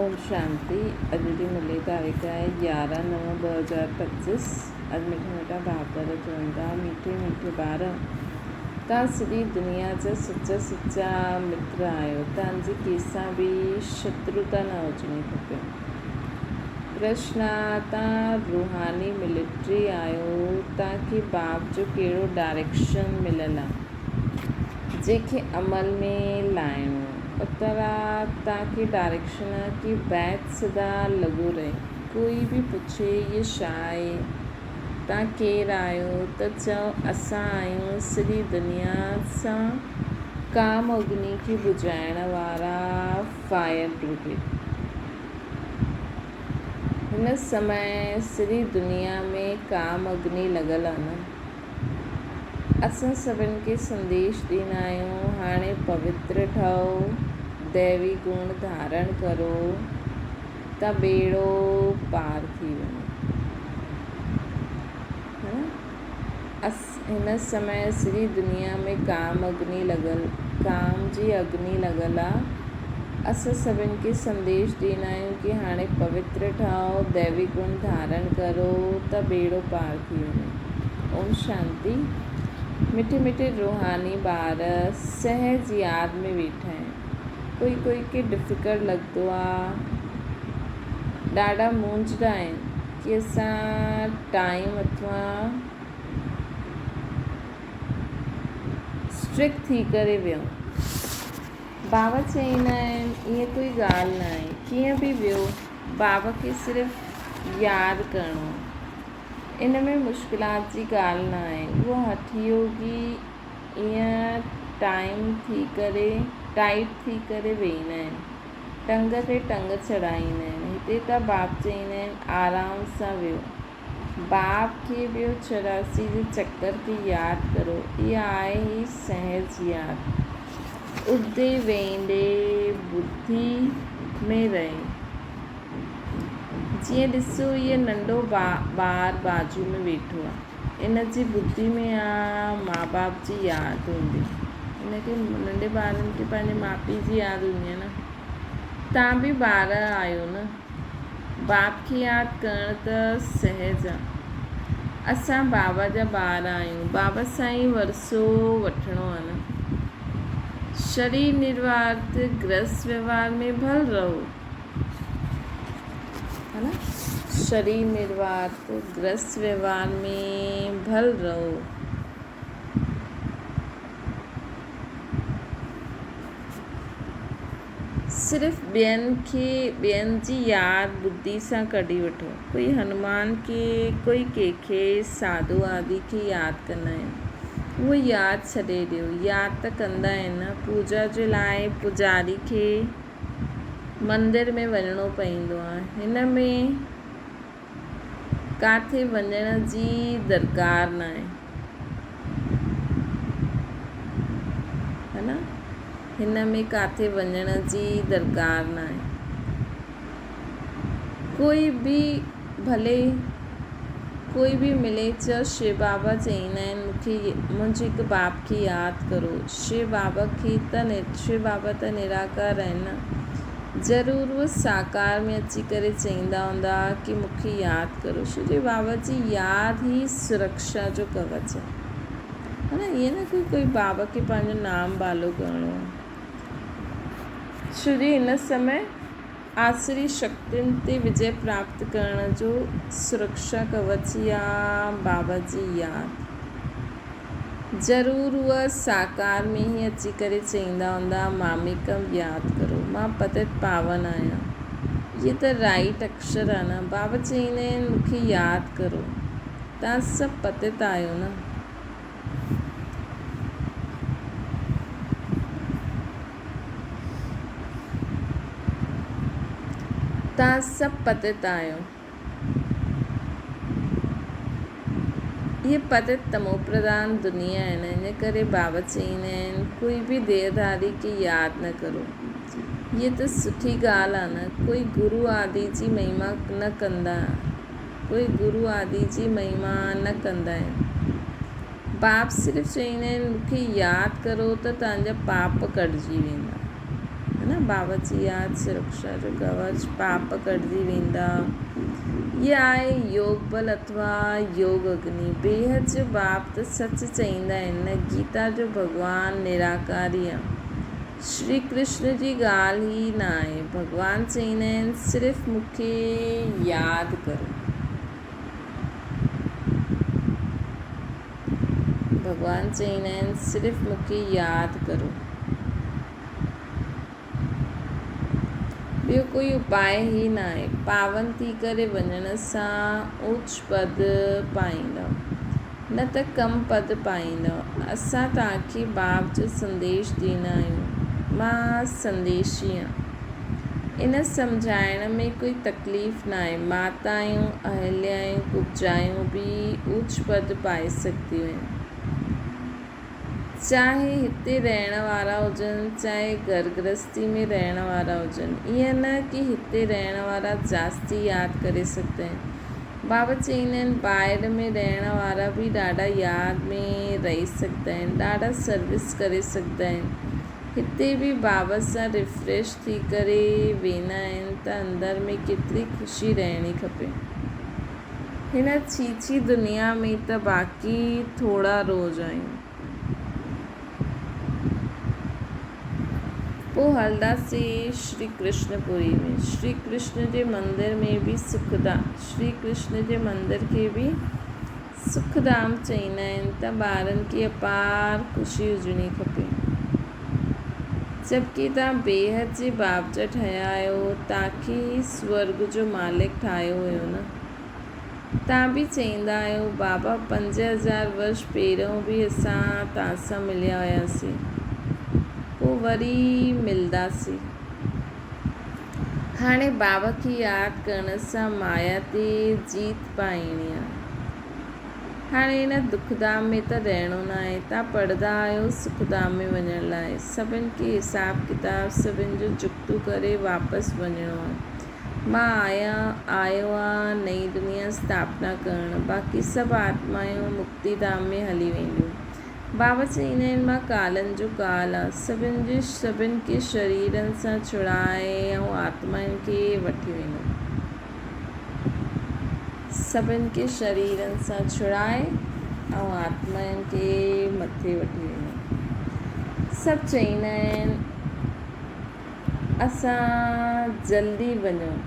اوم شانتي اڄ جي ملي تاريخ آهي 11 نو 2025 اڄ مٺا مٺا ڀاڪر چون ٿا مٺي مٺي ٻار تان سڄي دنيا جا سچا سچا متر آهيو تان جي ڪنهن سان به شتروتا نه هجڻي کپي پرشن تان روحاني ملٽري آهيو تان کي باپ جو ڪهڙو ڊائريڪشن مليل آهي جنهن کي عمل ۾ لائڻو اترا تان کي ڊائريڪشن ڪي بيت سدا لڳو رهي ڪوئي به پڇي هي ڇا آهي تان ڪير آهيو ته چئو اسان آهيون سڄي دنيا سان ڪام اگني کي بجهائڻ وارا فائر برگيڊ هن سمي سڄي دنيا ۾ ڪام اگني لڳل آ نه. اسان سڀن کي سنديش ڏيندا آهيون، هاڻي پوتر ٺهو، ديوي گڻ ڌارڻ ڪرو ته ٻيڙو پار ٿي وڃي. هن سمي سڄي دنيا ۾ ڪام اگني لڳل، ڪام جي اگني لڳل آ. اسان سڀن کي سنديش ڏيندا آهيون ڪي هاڻي پوتر ٺهو، ديوي گڻ ڌارڻ ڪرو ته ٻيڙو پار ٿي وڃي. اوم شانتي. مٺي مٺي روحاني ٻار سهج ياد ۾ ويٺا آهن. ڪوئي ڪوئي کي ڊفيڪلٽ لڳندو آ. ڏاڍا مونجهندا آهن ڪي اسان ٽائيم اٿوا اسٽرڪ ٿي ڪري ويهون. بابا چئيندا آهن، ائين ڪوئي ڳالهه ناهي، ڪيئن به ويو، بابا کي صرف ياد ڪرڻو آهي، ان ۾ مشڪلات جي ڳالهه ناهي. اهو هٺ يوگي ائين ٽائيم ٿي ڪري، ٽائيٽ ٿي ڪري ويهندا آهن، ٽنگ تي ٽنگ چڙهائيندا آهن. هتي ته باب چئيندا آهن، آرام سان ويهو. باپ کي ٻيو 84 جي چڪر کي ياد ڪرو. اها آهي ئي سهج ياد. اٿندي ويهندي ٻڌي ۾ رهي. جيئن ڏسو هيء ننڍو ٻار بازو ۾ ويٺو آ. ان جي ٻڌي ۾ آ ماء باپ جي ياد هوندي. ان کي ننڍي ٻارن کي پنهنجي ماء پيء جي ياد هوندي آ نه. تان به ٻار آهيو نه. باپ کي ياد ڪرڻ ته سهج آ. اسان بابا جا ٻار آهيون. بابا سان ئي ورثو وٺڻو آ نه. شرير نروارت گرهست وهنوار ۾ ڀل رهو. ها نه؟ شرير نروارت گرهست وهنوار ۾ ڀل رهو. صرف ٻين کي ٻين جي ياد ٻڌي سان ڪڍي وٺو. ڪوئي هنومان کي، ڪوئي ڪنهن کي، ساڌو آدي کي ياد ڪندا آهن. اهو ياد ڇڏي ڏيو. ياد ته ڪندا آهن نه. پوڄا جي لاء پوڄاري کي مندر ۾ وڃڻو پوندو آهي. هن ۾ ڪاٿي وڃڻ جي درڪار ناهي. ها نه؟ هن ۾ ڪاٿي وڃڻ جي درڪار ناهي. ڪوئي به ڀلي ڪوئي به ملي چئو شو بابا چئيندا آهن مون کي منهنجي هڪ باپ کي ياد ڪرو. شو بابا کي ته شو بابا ته نراڪار آهن نه. ضرور اهي ساڪار ۾ اچي ڪري چئيندا هوندا ڪي مون کي ياد ڪرو ڇو جو بابا جي ياد ئي سرڪشا جو ڪوچ آهي ها نه ائين نه ڪي ڪوئي بابا کي پنهنجو نام بالو ڪرڻو آهي ڇو جو هن سمي آسري شڪتين تي وجي پراپت ڪرڻ جو سرڪشا ڪوچ يا بابا جي ياد ضرور هوء ساڪار ۾ ئي اچي ڪري چئيندا هوندا، ماميڪم ياد ڪرو، مان پتت پاون آهيان. هيء ته رائيٽ اڪشر آ نه. بابا چئيندا آهن، مون کي ياد ڪرو. توهان سڀ پتت آهيو نه. توهان سڀ پتت آهيو. اهي پتت تموپرڌان دنيا آهن، ان ڪري بابا چئيندا آهن، ڪوئي به ديهڌاري کي ياد نه ڪرو. هيء ته سٺي ڳالهه آهي نه، ڪوئي گرو آدي جي مهما نه ڪندا، ڪوئي گرو آدي جي مهما نه ڪندا آهن. باپ صرف چئيندا آهن، مون کي ياد ڪرو ته توهان جا پاپ ڪٽجي ويندا. ها نه بابا جي ياد سرڪشا جو ڪوچ پاپ ڪٽجي ويندا. هي آهي يوگ بل اٿوا يوگ اگني. بيحد جو باپ ته سچ چئيندا آهن نه گيتا جو ڀڳوان نراڪاري آ. شري ڪرشن جي ڳالهه ئي نه آهي. ڀڳوان چئيندا آهن صرف مون کي ياد ڪرو. ڀڳوان چئيندا آهن صرف مون کي ياد ڪرو. ٻيو ڪوئي اپاء ئي ناهي. پاون ٿي ڪري وڃڻ سان اوچ پد پائيندؤ، نه ته ڪم پد پائيندؤ. اسان توهان کي باپ جو سنديش ڏيندا آهيون. مان سنديشي آهيان. ان سمجهائڻ ۾ ڪوئي تڪليف ناهي. ماتايون، اهليايون، ڪبجايون به اوچ پد پائي سگهنديون آهن. چاهي هتي رهڻ وارا هجن، چاهي گهر گرهستي ۾ رهڻ وارا هجن. ائين نه ڪي هتي رهڻ وارا جاستي ياد ڪري سگهندا آهن. بابا چئيندا آهن ٻاهر ۾ رهڻ وارا به ڏاڍا ياد ۾ رهي سگهندا آهن، ڏاڍا سروس ڪري سگهندا آهن. هتي به بابا سان ريفريش ٿي ڪري ويندا آهن ته اندر ۾ ڪيتري خوشي رهڻي کپي. هن ڇيڇي دنيا ۾ ته باقي ٿورا روز آهيون. پوء هلنداسين شري ڪرشن پوري ۾. شري ڪرشن جي مندر ۾ به سک شري ڪرشن جي مندر کي به سک ڌام چئيندا آهن ته ٻارن کي اپار خوشي هجڻي کپي. جبڪه توهان بيحد جي باپ جا ٺهيا آهيو، توهان کي ئي سورڳ جو مالڪ ٺاهيو ويو نه. توهان به چئيندا آهيو، بابا 5000 ورش پهريون به اسان توهان سان مليا هياسين، پوء وري ملداسين. هاڻي بابا کي ياد ڪرڻ سان مايا تي جيت پائڻي آ. هاڻي هن دک ڌام ۾ ته رهڻو ناهي. تان پڙهندا آهيو سک ڌام ۾ وڃڻ لاء. سڀن کي حساب ڪتاب سڀن جو چڪتو ڪري واپس وڃڻو آ. مان آيان آيو آ نئين دنيا اسٿاپنا ڪرڻ. باقي سڀ آتمايون مڪتي ڌام ۾ هلي وينديون. بابا چئيندا آهن مان ڪالن جو ڪال آ، سڀن جي سڀن کي شريرن سان ڇڙائي ۽ آتمائن کي وٺي ويندم. سڀن کي شريرن سان ڇڙائي ۽ آتمائن کي مٿي وٺي ويندم. سڀ چئيندا آهن اسان جلدي وڃون.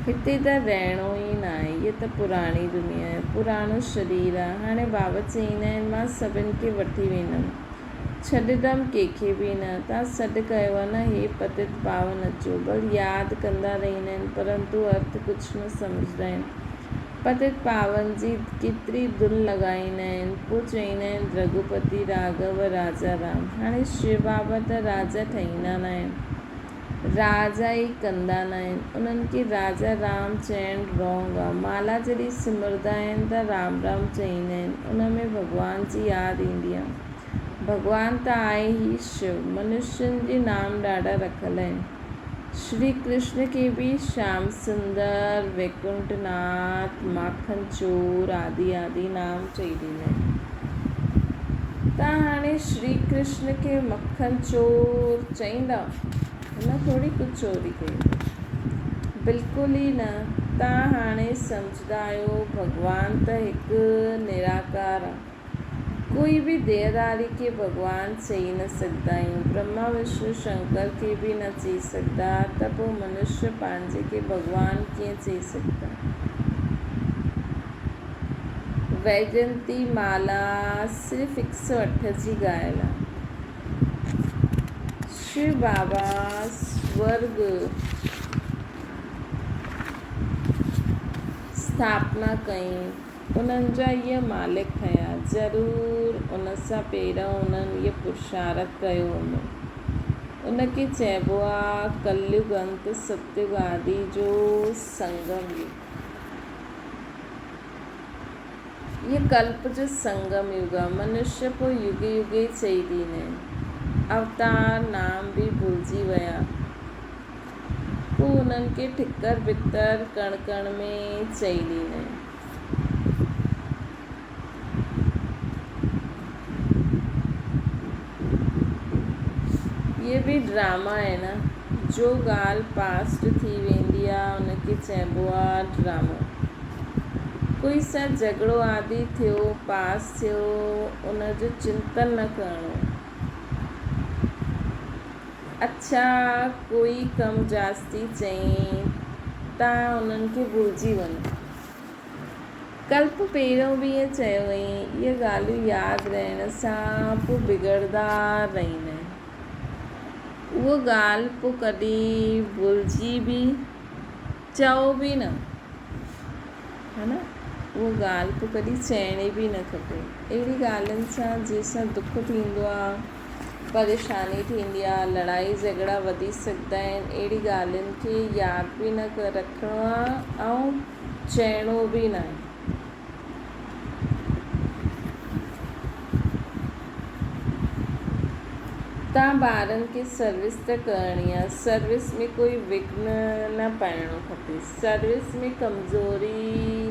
هتي ته رهڻو ئي ناهي، هيء ته پراڻي دنيا آهي، پراڻو شرير آهي. هاڻي بابا چئيندا آهن، مان سڀن کي وٺي ويندم، ڇڏيندم ڪنهن کي به نه. توهان سڏ ڪيو آهي نه، هي پتت پاون اچو. بل ياد ڪندا رهندا آهن، پرنتو ارٿ ڪجهه نه سمجهندا آهن. پتت پاون جي ڪيتري ڌن لڳائيندا آهن، پوء چئيندا آهن، رگهوپتي راگهو راجا رام. هاڻي شو بابا ته راجا ٺهيندا ناهن. راجا ئي ڪندا ناهن. انهن کي راجا رام چئڻ رونگ آ. مالا جڏهن سمرندا آهن ته رام رام چئيندا آهن. ان ۾ ڀڳوان جي ياد ايندي آ. ڀڳوان ته آهي ئي شو. منشين جي نام ڏاڍا رکيل آهن. شري ڪرشن کي به شيام سندر، ويڪنٺ ناٿ، ماکن چور آدي آدي نام چئي ڏيندا آهن. ته هاڻي شري ڪرشن کي مکن چور چئيندا؟ هن ٿوري ڪجهه چوري ڪئي هوندي. بلڪل ئي نه. توهان هاڻي سمجهندا آهيو ڀڳوان ته هڪ نراڪار آ. ڪوئي به ديهداري کي ڀڳوان چئي نه سگهندا آهيون. برهما وشنو شنڪر کي به نه چئي سگهندا ته پوء منشيه پنهنجي کي ڀڳوان ڪيئن چئي سگهندا؟ ويجنتي مالا صرف هڪ سؤ اٺ جي ڳايل آ. شو بابا سورڳ اسٿاپنا ڪئي، انهن جا اهي مالڪ ٺهيا. ضرور ان سان پهريون انهن اهي پرشارٿ ڪيو هوندو. ان کي چئبو آ ڪليگ انت ستيگ آدي جو سنگم يگ. هيء ڪلپ جو سنگم يگ آ. منشيه پوء يگي يگي چئي ڏيندا آهن. اوتار نام به ڀلجي ويا. پوء انهن کي ٺڪر ڀتر ڪڻ ڪڻ ۾ چئي ڏيندا آهن. اهي به ڊراما آهن جو ڳالهه پاسٽ ٿي ويندي آ ان کي چئبو آ ڊرامو. ڪوئي سان جهڳڙو آدي ٿيو پاس ٿيو ان جو چنتن نه ڪرڻو. اڇا ڪوئي ڪم جاستي چئين تان انهن کي ڀلجي وڃو. ڪلپ پهريون به ائين چيو هئائين، اهي ڳالهيون ياد رهڻ سان پوء بگڙدا رهندا آهن. اها ڳالهه پوء ڪڏهن ڀلجي به چئو به نه. ها نه؟ اها ڳالهه پوء ڪڏهن چئڻي به نه کپي. اهڙي ڳالهين سان جنهن سان دک ٿيندو آهي، پريشاني ٿيندي آهي، لڙائي جهڳڙا وڌي سگهندا آهن، اهڙي ڳالهين کي ياد به نه رکڻو آهي ۽ چئڻو به ناهي. تان ٻارن کي سروس ته ڪرڻي آ، سروس ۾ ڪوئي وگهن نه پائڻو کپي، سروس ۾ ڪمزوري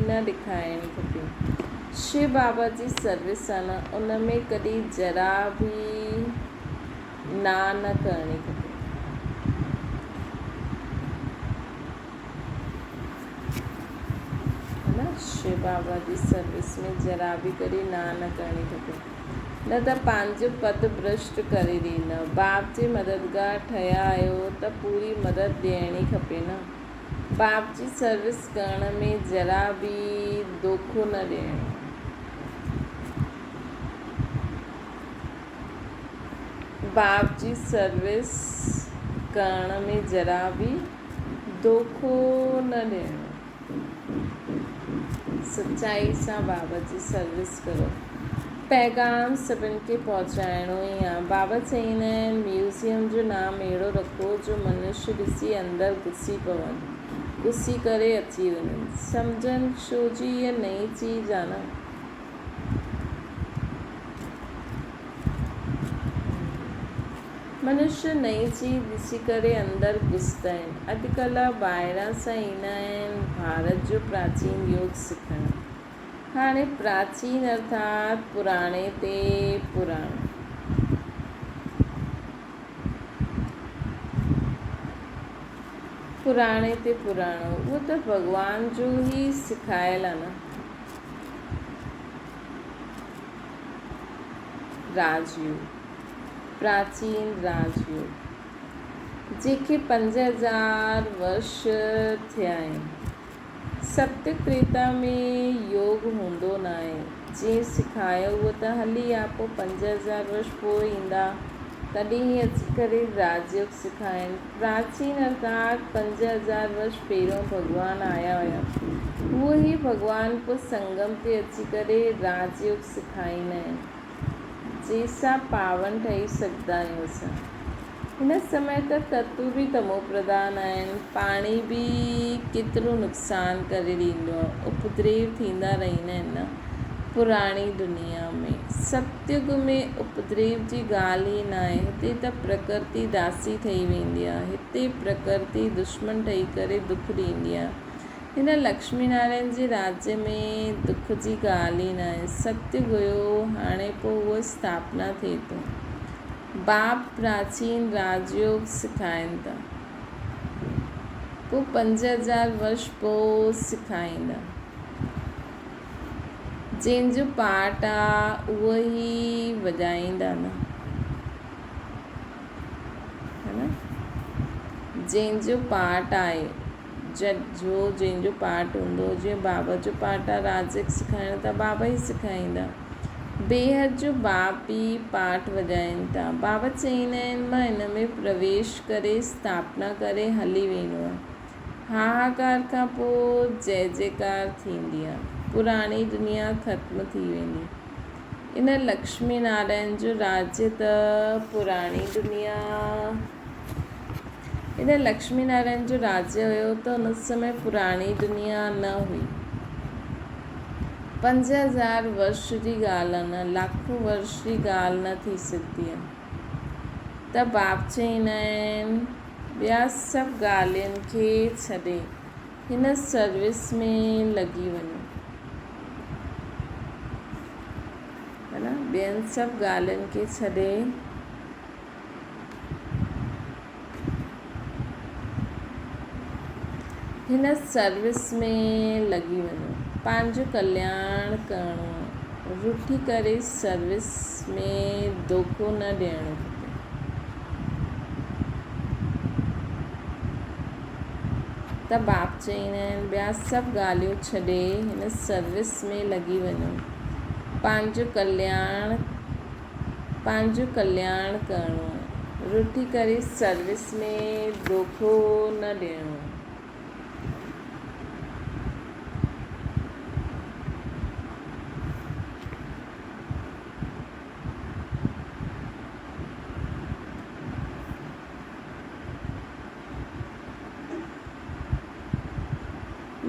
نه ڏيکارڻي کپي. شو بابا جي سروس آ نه، ان ۾ ڪڏهن ذرا به نا نه ڪرڻي کپي. نه شو بابا جي سروس ۾ ذرا به ڪڏهن نا نه ڪرڻي کپي نه ته پنهنجو پد ڀرشٽ ڪري ڏيندؤ. باپ جي مددگار ٺهيا آهيو ته پوري مدد ڏيڻي کپي نه. باپ جي سروس ڪرڻ ۾ ذرا به دوکو نه ڏيڻو. باپ جي سروس ڪرڻ ۾ ذرا به دوکو نه ڏيڻو. سچائي سان بابا جي سروس ڪرو. پيغام سڀن کي پهچائڻو ئي آ. بابا چئيندا آهن ميوزيم جو نام اهڙو رکو جو منشي ڏسي اندر گهسي پون. گهسي ڪري اچي وڃن. سمجهن ڇو جي هيء نئين چيز آ نه. منشي نئين چيز ڏسي ڪري اندر گهسندا آهن. اڄڪلهه ٻاهران سان ايندا آهن ڀارت جو پراچين يوگ سکڻ. هاڻي پراچين ارٿات پراڻي تي پراڻو. پراڻي تي پراڻو اهو ته ڀڳوان جو ئي سکايل آهي نه. راج يوگ، پراچين راج يوگ، جنهن کي 5000 ورش ٿيا آهن. ستيگ تريتا ۾ يوگ هوندو ناهي. جنهن سکايو اهو ته هلي آ، پوء 5000 ورش پوء ايندا، تڏهن هي اچي ڪري راج يوگ سکائين. پراچين ارٿات 5000 ورش پهريون ڀڳوان آيا هيا. اهو ئي ڀڳوان پوء سنگم تي اچي ڪري راج يوگ سکائيندا آهن. جنهن سان پاون ٺهي سگهندا آهيون اسان. هن سمي ته تتو به تمو پرڌان آهن. پاڻي به ڪيترو نقصان ڪري ڏيندو آهي. اپدريو ٿيندا رهندا آهن نه. پراڻي دنيا ۾. ستيگ ۾ اپدريو جي ڳالهه ئي ناهي. هتي ته پرڪرتي داسي ٺهي ويندي آهي. هتي پرڪرتي دشمن ٺهي ڪري دک ڏيندي آهي. هن لڪشمي نارائڻ جي راجيه ۾ دک جي ڳالهه ئي ناهي. ستيگ هيو، هاڻي پوء اهو اسٿاپنا ٿئي ٿو. باپ پراچين راجيوگ سکائين ٿا. پوء 5000 ورش پوء سکائيندا. جنهن جو پارٽ آ اهو ئي وڄائيندا نه. ها نه؟ جنهن جو پارٽ آهي. جو جنهن جو پارٽ هوندو، جيئن بابا جو پارٽ آ راجڪ سکائڻ ته بابا ئي سکائيندا. بيحد جو باپ به پارٽ وڄائين ٿا. بابا چئيندا آهن مان هن ۾ پرويش ڪري اسٿاپنا ڪري هلي ويندو آهيان. هاهاڪار کان پوء جئه جئڪار ٿيندي آ. پراڻي دنيا ختم ٿي ويندي. ان لڪشمي نارائڻ جو راجيه ته پراڻي دنيا. هن لڪشمي نارائڻ جو راجيه هيو ته ان سمي پراڻي دنيا نه هئي. 5000 ورش جي ڳالهه نه، لاکون ورش جي ڳالهه نه ٿي سگهندي آهي. ته باپ چئيندا آهن، ٻيا سڀ ڳالهين کي ڇڏي هن سروس ۾ لڳي وڃو. ٻين سڀ ڳالهين کي ڇڏي. هن سروس ۾ لڳي وڃو. پنهنجو ڪلياڻ ڪرڻو آهي. رٺي ڪري سروس ۾ دوکو نه ڏيڻو کپي. ته باپ چئيندا آهن ٻيا سڀ ڳالهيون ڇڏي هن سروس ۾ لڳي وڃو. پنهنجو ڪلياڻ پنهنجو ڪلياڻ ڪرڻو آهي. رٺي ڪري سروس ۾ دوکو نه ڏيڻو آهي.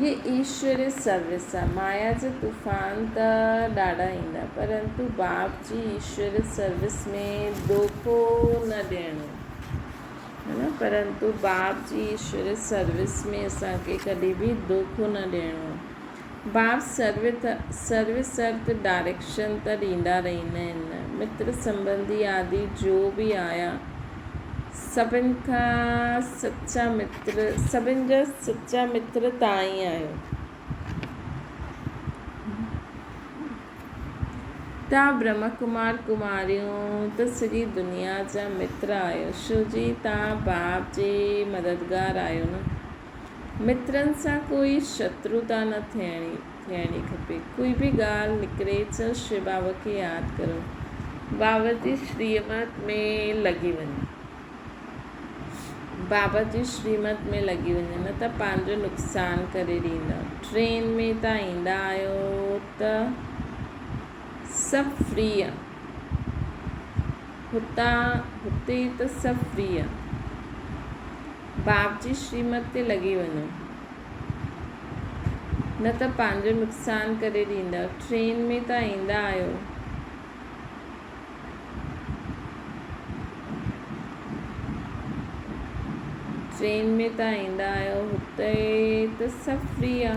هيء ايشوري سروس آ. مايا جا طوفان ته ڏاڍا ايندا، پرنتو باپ جي ايشوري سروس ۾ دوکو نه ڏيڻو هي نه، پرنتو باپ جي ايشوري سروس ۾ اسان کي ڪڏهن به دوکو نه ڏيڻو آ. باپ سروس ارٿ ڊائريڪشن ته ڏيندا رهندا آهن نه. متر سنبنڌي آدي جو به آيا سڀن کان سچا متر سڀن جا سچا متر توهان ئي آهيو. توهان برهما ڪمار ڪماريون ته سڄي دنيا جا متر آهيو شو جي توهان باپ جي مددگار آهيو نه. مترن سان ڪوئي شتروتا نه ٿيڻي کپي. ڪوئي به ڳالهه نڪري چئو شو بابا کي ياد ڪرو. بابا جي شريمت ۾ لڳي وڃو. بابا جي شريمت ۾ لڳي وڃو نه ته پنهنجو نقصان ڪري ڏيندؤ. ٽرين ۾ تان ايندا آهيو ته سڀ فري آ. هتان هتي ته سڀ فري آ. باپ جي شريمت تي لڳي وڃو نه ته پنهنجو نقصان ڪري ڏيندؤ. ٽرين ۾ ته ايندا آهيو. ٽرين ۾ ته ايندا آهيو هتي ته سڀ فري آ.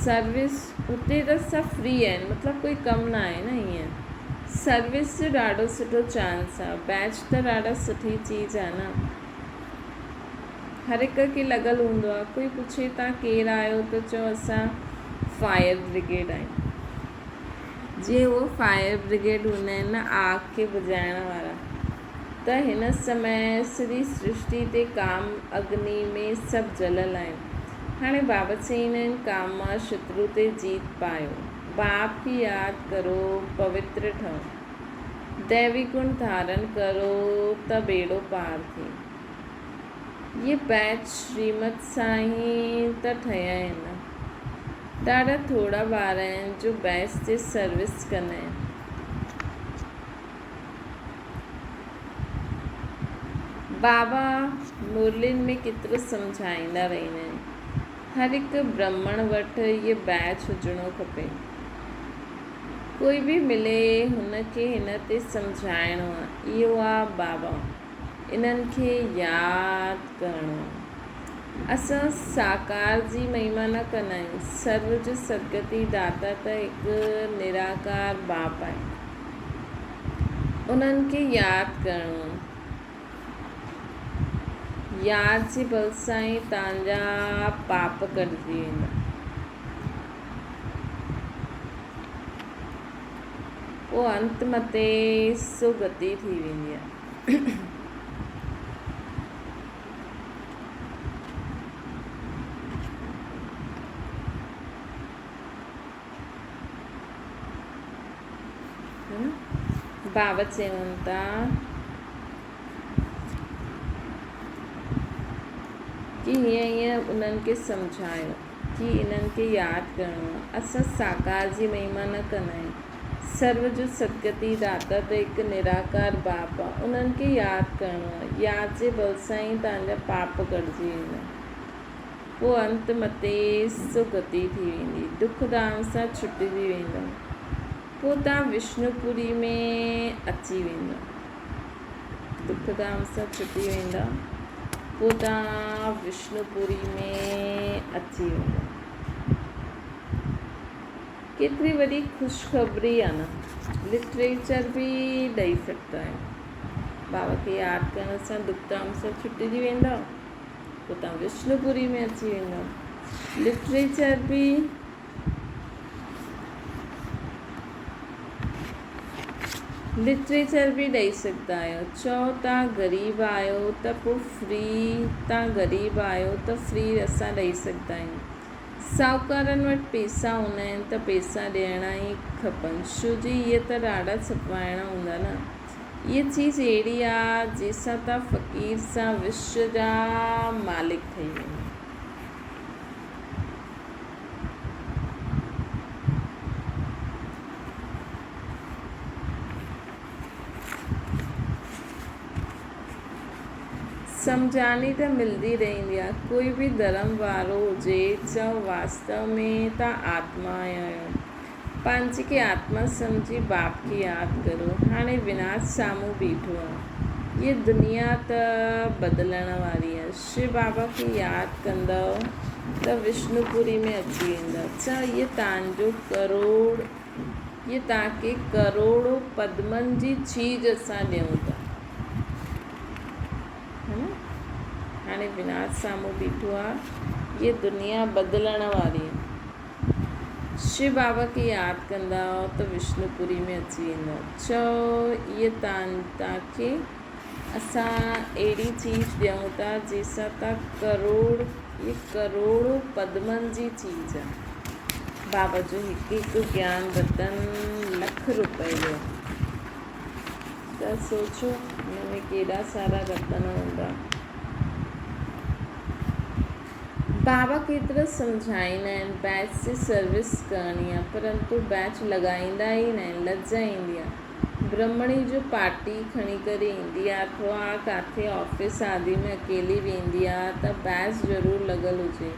سروس اتي ته سڀ فري آهن مطلب ڪوئي ڪم نه آهي نه ائين سروس جو ڏاڍو سٺو چانس آهي بيچ ته ڏاڍا سٺي چيز آهي نه هر هڪ کي لڳل هوندو آهي ڪوئي پڇي تان ڪير آهيو ته چئو اسان فائر برگيڊ آهيون جيئن اهو فائر برگيڊ هوندا آهن نه آگ کي بجهائڻ وارا ته هن سمي سڄي سرشٽي تي ڪام اگني ۾ سڀ جلل آهن. هاڻي بابا چئيندا آهن ڪام مان شترو تي جيت پايو. باپ کي ياد ڪرو پوتر ٺهو. ديوي گڻ ڌارڻ ڪرو ته ٻيڙو پار ٿئي. اهي بيچ شريمت سان ئي ته ٺهيا آهن نه. ڏاڍا ٿورا ٻار آهن جو بيچ تي سروس ڪندا آهن. بابا مرلين ۾ ڪيترو سمجهائيندا رهندا آهن. هر هڪ برهمڻ وٽ هيء بيچ هجڻو کپي. ڪوئي به ملي هن کي هن تي سمجهائڻو آ. اهو آ بابا. انهن کي ياد ڪرڻو آ. اسان ساڪار جي مهما نه ڪندا آهيون. سرو جو سدگتي داتا ته هڪ نراڪار باپ آهي. انهن کي ياد ڪرڻو آ. ياد جي بل سان ئي توهان جا پاپ ڪٽجي ويندا. پوء انت متي سوگتي ٿي ويندي آ. بابا چون ٿا ڪي هيئن هيئن انهن کي سمجهايو ڪي انهن کي ياد ڪرڻو آهي اسان ساڪار جي مهما نه ڪندا آهيون سرو جو سدگتي داتا ته هڪ نراڪار باپ آهي انهن کي ياد ڪرڻو آهي ياد جي بل سان ئي توهان جا پاپ ڪٽجي ويندا. پوء انت متي سگتي ٿي ويندي، دک ڌام سان ڇٽجي ويندؤ، پوء توهان وشنوپوري ۾ اچي ويندؤ. دک ڌام سان ڇٽي ويندؤ، پوء توهان وشنوپوري ۾ اچي ويندؤ. ڪيتري وڏي خوشخبري آ نه. لٽريچر به ڏئي سگهندا آهيو. بابا کي ياد ڪرڻ سان دک ڌام سان ڇٽجي ويندؤ. پوء توهان وشنوپوري ۾ اچي ويندؤ. لٽريچر به لٽريچر به ڏئي سگهندا آهيو. چئو توهان غريب آهيو ته پوء فري توهان غريب آهيو ته فري اسان ڏئي سگهندا آهيون. ساهوڪارن وٽ پيسا هوندا آهن ته پيسا ڏيڻا ئي کپن. شو جي اهي ته ڏاڍا ڇپوائڻا هوندا نه. اهي چيز اهڙي آ جنهن سان توهان فقير سان وشو جا مالڪ ٺهي وڃو. سمجهاڻي ته ملندي رهندي آ. ڪوئي به ڌرم وارو هجي چئو واستو ۾ تان آتما آهيو. پنهنجي کي آتما سمجهي باپ کي ياد ڪرو. هاڻي وناش سامهون بيٺو آ. هيء دنيا ته بدلڻ واري آ. شو بابا کي ياد ڪندؤ ته وشنوپوري ۾ اچي ويندا. چئو هيء تان جو ڪروڙ هيء تان کي ڪروڙو پدمن جي چيز اسان ڏيون ٿا. ها نه هاڻي وناش سامهون بيٺو آ هيء دنيا بدلڻ واري آ. شو بابا کي ياد ڪندا ته وشنوپوري ۾ اچي ويندا. چئو هيء تان کي اسان اهڙي چيز ڏيون ٿا جنهن سان تان ڪروڙ هيء ڪروڙو پدمن جي چيز آ. بابا جو هڪ هڪ گيان رتن لک روپئي جو آ. ته سوچو ان ۾ ڪيڏا سارا رتن هوندا. بابا ڪيترو سمجهائيندا آهن بيچ جي سروس ڪرڻي آهي پرنتو بيچ لڳائيندا ئي ناهن لڄ ايندي آهي. برهمڻي جو پارٽي کڻي ڪري ايندي آهي اٿوا ڪاٿي آفيس آدي ۾ اڪيلي ويندي آهي ته بيچ ضرور لڳل هجي.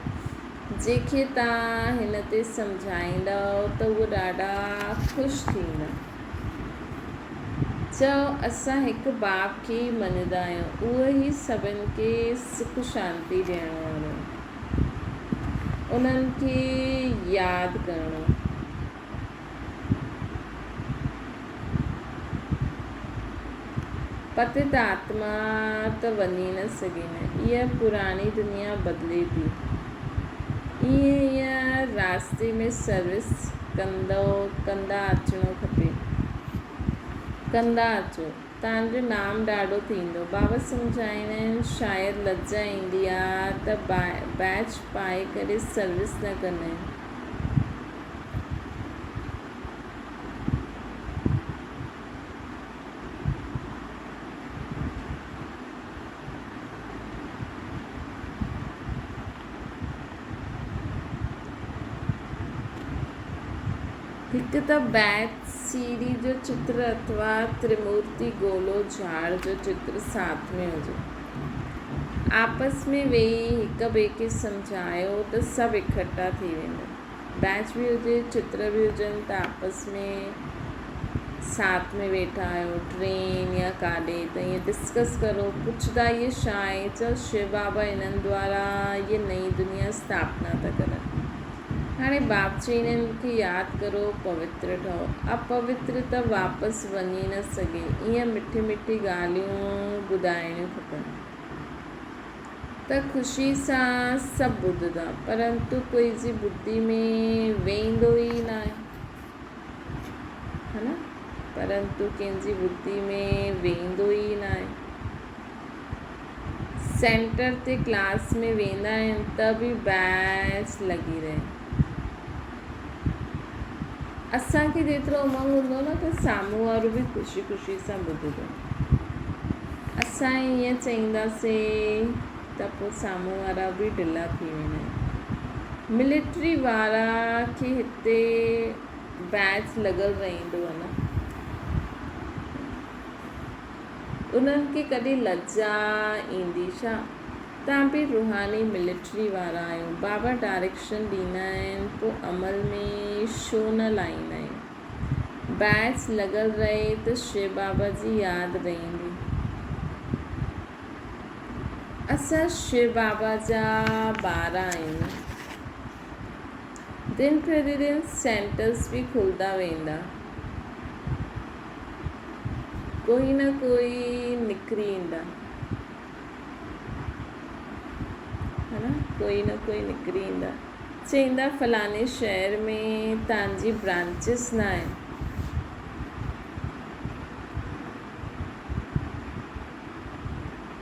جنهن کي توهان هن تي سمجهائيندؤ ته اهو ڏاڍا خوش ٿيندا. چئو، اسان هڪ باپ کي ئي مڃيندا آهيون، اهو ئي سڀن کي سک شانتي ڏيڻ وارو آهي. انهن کي ياد ڪرڻو. پتت آتما ته وڃي نه سگهي نه. اها پراڻي دنيا بدلي ٿي. ائين ئي راستي ۾ سروس ڪندو ڪندا اچڻو کپي. ڪندا اچو. توهان جو نام ڏاڍو ٿيندو. بابا سمجهائيندا آهن شايد لڄ ايندي آ ته بيچ پائي ڪري سروس نه ڪندا آهن. هڪ ته بيت سيڙهي جو چتر اٿوا ترمورتي گولو جھاڙ جو چتر ساٿ ۾ هجي. آپس ۾ ويهي هڪ ٻئي کي سمجهايو ته سڀ اڪٺا ٿي ويندا. بيچ به هجي چتر به هجن ته آپس ۾ ساٿ ۾ ويٺا آهيو ٽرين يا ڪاڏي ته ائين ڊسڪس ڪرو پڇدا اهي ڇا آهي چئو شو بابا انهن دوارا اهي نئين دنيا اسٿاپنا ٿا ڪرن هاڻي باپ چئي انهن کي ياد ڪرو پوتر ٺهو اپوتر ته واپس وڃي نه سگهي ائين مٺي مٺي ڳالهيون ٻڌائڻيون کپن. ته خوشي سان سڀ ٻڌندا، پرنتو ڪوئي جي ٻڌي ۾ ويندو ئي ناهي. ها نه؟ پرنتو ڪنهن جي ٻڌي ۾ ويندو ئي ناهي. سينٽر تي ڪلاس ۾ ويندا آهن ته به بيچ لڳي رهي. اسان کي جيترو امنگ هوندو نه ته سامهون وارو به خوشي خوشي سان ٻڌندو. اسان ائين چئينداسين ته پوء سامهون وارا به ڍلا ٿي ويندا آهن. ملٽري وارا کي هتي بيچ لڳل رهندو آهي نه. انهن کي ڪڏهن لڄا ايندي ڇا؟ توهان به روحاني ملٽري وارا آهيو. بابا ڊائريڪشن ڏيندا آهن پوء عمل ۾ ڇو نه لائيندا آهيون. بيچ لڳل رهي ته شو بابا جي ياد رهندي. اسان شو بابا جا ٻار آهيون نه. دن پرتي دن سينٽرس به کلندا ويندا. ڪوئي نه ڪوئي نڪري ايندا. ها نه ڪوئي نه ڪوئي نڪري ايندا. چئيندا فلاڻي شهر ۾ تان جي برانچز نه آهن.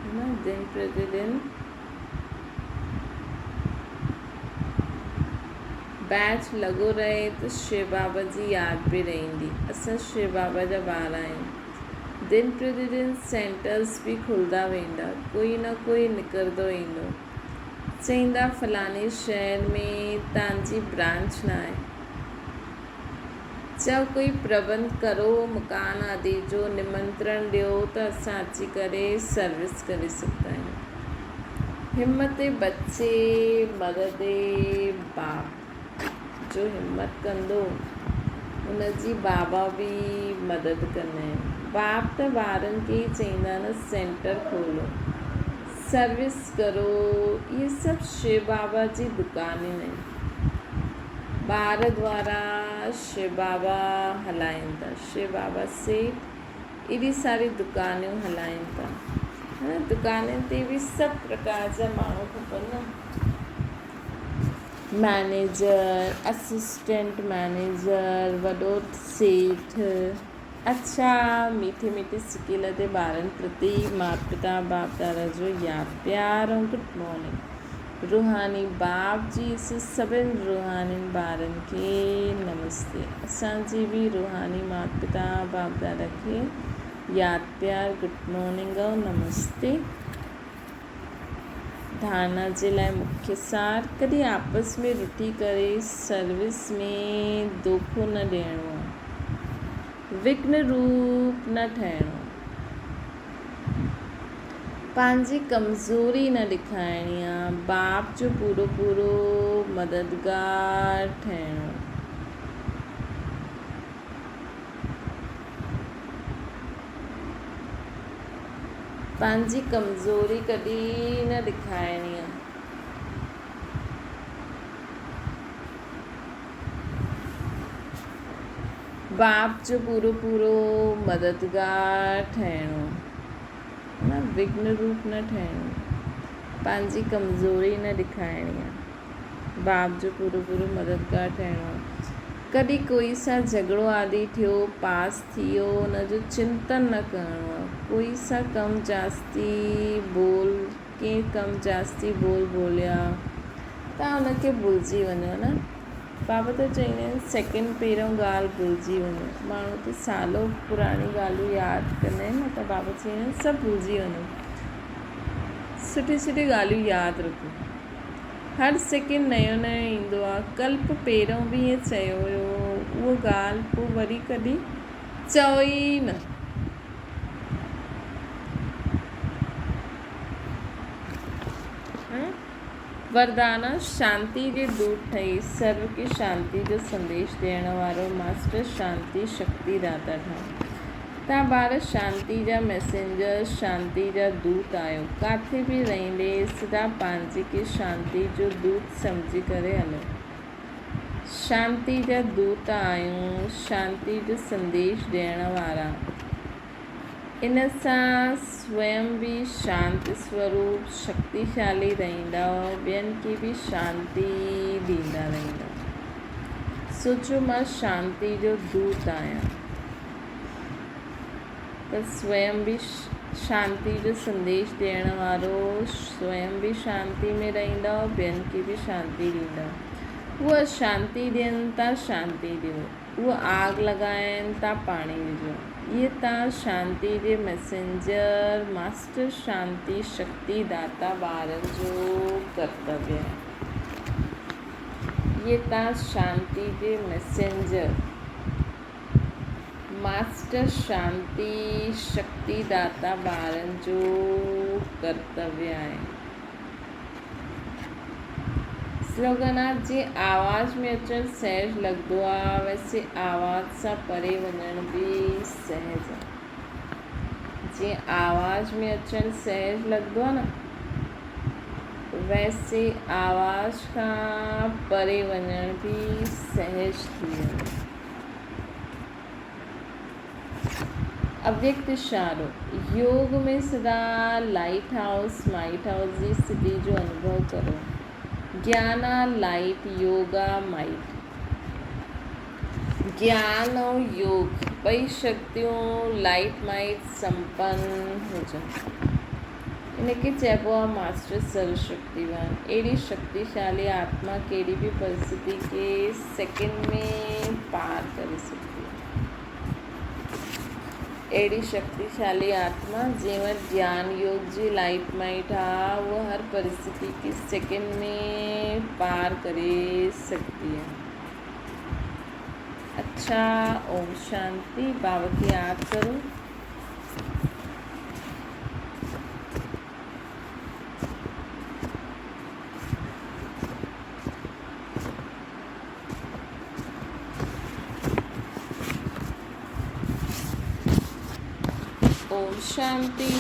ها نه دن پرتي دن بيچ لڳو رهي ته شو بابا جي ياد به رهندي. اسان شو بابا جا ٻار آهيون. دن پرتي دن سينٽرز به کلندا ويندا. ڪوئي نه ڪوئي نڪرندو ايندو. چئيندا فلاڻي شهر ۾ تان جي برانچ ناهي. چئو ڪوئي پربنڌ ڪرو مڪان آدي جو نمنترڻ ڏيو ته اسان اچي ڪري سروس ڪري سگهندا آهيون. همت بچي مدد باپ. جو همت ڪندو ان جي بابا به مدد ڪندا آهن. باپ ته ٻارن کي ئي چئيندا نه سينٽر کولو. سروس ڪرو اهي سڀ شو بابا جي دڪانيون آهن. ٻار دوارا شو بابا هلائين ٿا. شو بابا سيٺ ايڏي ساري دڪانيون هلائين ٿا. هن دڪانين تي به سڀ پرڪار جا ماڻهو کپن نه. مئنيجر، اسسٽنٽ مئنيجر، وڏو سيٺ. اڇا ميٺي ميٺي سڪيل تي ٻارن پرتي مات پتا باپ دادا جو ياد پيار ۽ گڊ مارننگ روحاني باپ جي سڀن روحانين ٻارن کي نمستي اسان جي به روحاني مات پتا باپ دادا کي ياد پيار گڊ مارننگ ۽ نمستي. ڌارڻا جي لاء مکيه سار، ڪڏهن آپس ۾ رٺي ڪري سروس ۾ دوکو نه ڏيڻو آ. وگهن روپ نه ٺهڻو آ. پنهنجي ڪمزوري نه ڏيکارڻي آ. باپ جو پورو پورو مددگار ٺهڻو آ. پنهنجي ڪمزوري ڪڏهن نه ڏيکارڻي آ. باپ جو پورو پورو مددگار ٺهڻو آ. نه وگهن روپ نه ٺهڻو آ. پنهنجي ڪمزوري نه ڏيکارڻي آ. باپ جو پورو پورو مددگار ٺهڻو آ. ڪڏهن ڪوئي سان جهڳڙو آدي ٿيو، پاس ٿي ويو، ان جو چنتن نه ڪرڻو آ. ڪوئي سان ڪم جاستي ٻول، ڪنهن ڪم جاستي ٻول ٻوليا ته ان کي ڀلجي وڃو نه. بابا ته چئيندا آهن سيڪنڊ پهريون ڳالهه ڀلجي وڃو. ماڻهو ته سالو پراڻي ڳالهيون ياد ڪندا آهن نه ته بابا چئيندا آهن سڀ ڀلجي وڃو. سٺي سٺي ڳالهيون ياد رکو. هر سيڪنڊ نيو نيو ايندو آ. ڪلپ پهريون به ائين چيو هيو. اهو ڳالهه پوء وري ڪڏهن چئو ئي نه. وردانا شانتي جي دوت ٺهي سرو کي شانتي جو سنديش ڏيڻ وارو ماسٽر شانتي شڪتي داتا ٺهه. توهان ٻار شانتي جا ميسينجر، شانتي جا دوت آهيو. ڪاٿي به رهندي سدا پنهنجي کي شانتي جو دوت سمجهي ڪري هلو. شانتي جا دوت آهيون، شانتي جو سنديش ڏيڻ وارا. ان سان سويم به شانت سوروپ شڪتيشالي رهندؤ، ٻين کي به شانتي ڏيندا رهندؤ. سوچو مان شانتي جو دوت آهيان. ته سويم به شانتي جو سنديش ڏيڻ وارو سويم به شانتي ۾ رهندؤ ٻين کي به شانتي ڏيندؤ. هو اشانتي ڏين تان شانتي ڏيو، هو آگ لڳائين تان پاڻي وجهو. اهي تان شانتي جي ميسينجر ماسٽر شانتي شڪتي داتا ٻارن جو ڪرتويه آهي. اهي تان شانتي جي ميسينجر. ماسٽر شانتي شڪتي داتا ٻارن جو ڪرتويه آهي. سلوگن آ جيئن آواز ۾ اچڻ سهج لڳندو آ ويسي آواز سان پري وڃڻ به سهج آ. جيئن آواز ۾ اچڻ سهج لڳندو آ نه ويسي آواز کان پري وڃڻ به سهج ٿي ويندو. اويڪت اشارو، يوگ ۾ سدا لائيٽ هائوس، مائيٽ هائوس جي اسٿتي جو انوڀو ڪرو. گيان آ لائيٽ، يوگ آ مائيٽ. گيان ۽ يوگ ٻئي شڪتيون لائيٽ مائيٽ سمپن هجن. ان کي چئبو آ ماسٽر سرو شڪتيوان. اهڙي شڪتيشالي آتما ڪهڙي به پرسٿتي کي سيڪنڊ ۾ پار ڪري سگهندي آ. اهڙي شڪتيشالي آتما جنهن وٽ گيان يوگ جي لائيٽ مائيٽ آ اها هر پرسٿتي کي سيڪنڊ ۾ پار ڪري سگهندي آ. اڇا اوم شانتي بابا کي ياد ڪرو. اوم شانتي.